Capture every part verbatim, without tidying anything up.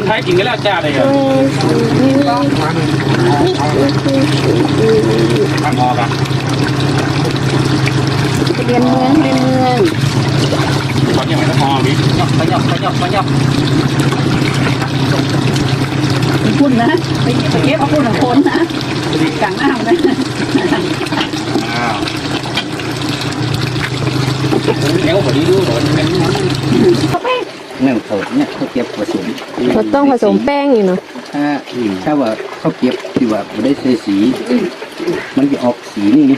ใครกิ๋นก็แล้วจ้าเลยอ่ะ เออ ทางออกอ่ะ เรียนเมือง เรียนเมือง ตอนนี้มันก็พอมี ขยับ ขยับ ขยับ ขยับ ปุ้นนะ ไป ไปเก็บเอาปุ้นของคนนะ กั๋นน้ำนะ อ้าว เดี๋ยวผมดูก่อน นั่นเขา เนี่ย เขาเก็บผสม เขาต้องผสมแป้งอีกเนาะ ถ้า ถ้าว่าเขาเก็บตี้ว่าบ่ได้ใส่สี มันจะออกสีนี่นี่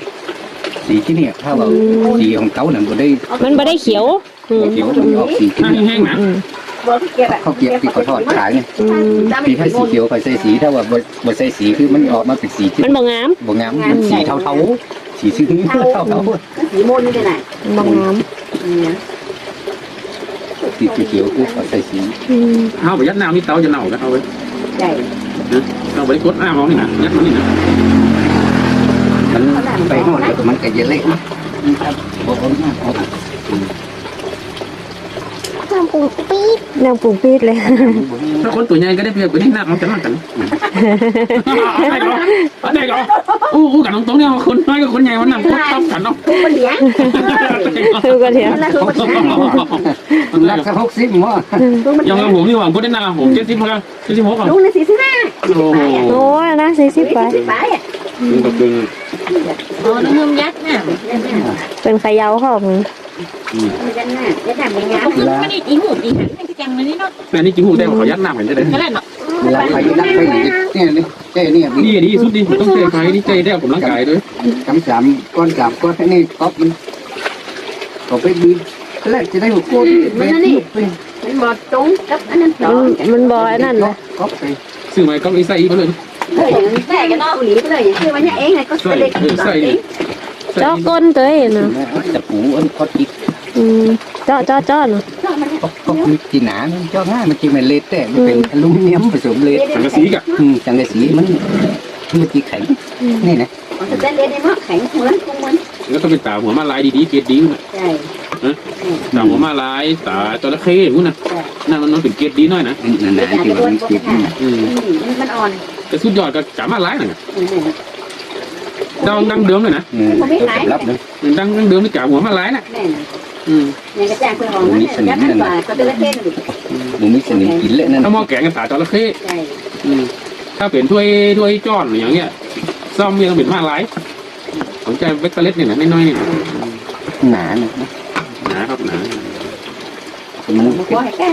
สีตี้เนี่ย ถ้าว่า อืม สีของเขาเนี่ยบ่ได้ มันบ่ได้เขียว อืม บ่เขียว มันออกสีตี้เนี่ย แห้งๆนะ อืม เขาเก็บตี้เขาทอดขายเนี่ย อืม ตี้ถ้าสีเขียวเขาใส่สี ถ้าว่าบ่ บ่ใส่สีคือมันออกมาเป๋นสีตี้ มันบ่งาม บ่งาม มันสีเทาๆ สีซื่อๆ เทาๆ สีม่วงนี่ไปไหน บ่งาม อืม ตี้เขียวๆ คือเขาใส่สี อืม เฮาบ่ยัดน้ำนี่เต๋าจะเน่านะ เอาไว้ ใช่ นะ เอาไว้กดน้ำเอานี่นะ ยัดมันนี่นะ มันไปฮอดแล้วมันก็จะเละนะ บ่เอาน้ำออก น้ำปรุงปี๊ด น้ำปรุงปี๊ดเลย ถ้าคนตั๋วใหญ่ก็ได้เปรียบกว่านี้ น้ำมันจะมากกั๋น อันนี้ก็ อันนี้ก็ อู้ อู้กั๋นตรงๆ เนี่ย คนน้อยกับคนใหญ่มันนั่งโคตรทับกั๋นเนาะ มันเหลียง คือก็เถียง รักสักหกสิบหม้อ อย่างผมนี่หว่า ผมได้นั่ง ผมเจ็ดสิบห้า เจ็ดสิบหกอ่ะ ลุงน่ะสี่สิบห้า โอ้โห โอ้ยนะ สี่สิบไป สี่สิบไปอ่ะ มันก็คือ อ๋อ น้ำนมยักษ์น่ะ เปิ้นเขย่าเข้า อืม มันจะน่า จะทำยังไง มันไม่ได้กิ๋นหูกิ๋นหัน มันจะจังเลยนี่เนาะ แต่นี่กิ๋นหูได้ ขอยัดน้ำกันจะได้ ก็ได้เนาะ เวลาใครนักไปไหนเนี่ย นี่ ใช่เนี่ย นี่ดีสุดนี่ ต้องใช้ไฟนี่ ใช้ได้ออกกำลังกายด้วย สาม สามก้อน สามก้อน ให้นี่ก๊อบมัน เอาไปบีบ แล้วจะได้หัวโคตร มันนั่นนี่ มันบ่ตรงกับอันนั้น มัน มันบ่อันนั้นนะ ก๊อบไป ซื้อมาก๊อบไอ้ไส้อีกเลย เออ อย่างนี้ใส่กันเนาะ เกาหลีไปเลย อย่างที่วันนี้เองไง ก็ ใส่ เล็ก เออ ใส่ เอง เจาะก้นตัวเองเนาะ ตะปูอันคอดอีก อืม เจาะ เจาะ เจาะเนาะ ก็ ก็มีกี่หนา มันเจาะง่าย มันจะไม่เละ แต่มันเป็น อืม อลูมิเนียมผสมเหล็ก สังกะสีกะ อืม สังกะสีมัน มันจะแข็ง อืม นี่นะ อ๋อ สแตนเลสนี่เนาะ แข็งเหมือน เหมือน แล้วก็เป็นต๋าหัวม้าลายดีๆ เกรดดีนะ ใช่ ฮะ อืม ต๋าหัวม้าลาย ต๋าจระเข้อย่างนู้นนะ ใช่ นั่นมัน มันเป็นเกรดดีหน่อยนะ อืม นั่นน่ะ ที่ว่ามันเกรดดี อืม อืม มันอ่อน แต่สุดยอดก็ต๋าม้าลายน่ะ อืม ดั้ง ดั้งเดิมเลยนะ อืม มันไม่ขาย ต้นตำรับนะ ดั้ง ดั้งเดิมนี่ต๋าหัวม้าลายน่ะ แม่น อืม อย่างกระจ่างเปลือกหอมนั่นแหละ บ่มีสนิมนั่นน่ะ แล้วมันก็ ก็จะเล่นอยู่ บ่มีสนิมกิ๋นเลยนั่นน่ะ ถ้าหม้อแกงก็ต๋าจระเข้ ใช่ อืม ถ้าเป็นถ้วย ถ้วยจ้อนอย่างเงี้ย ส้มเนี่ยต้องเป็นม้าลาย ของใจ้เบคเกอเรตเนี่ยนะ น้อยๆ เนี่ยนะ หนานะ หนาครับ หนา มัน บ่ให้แก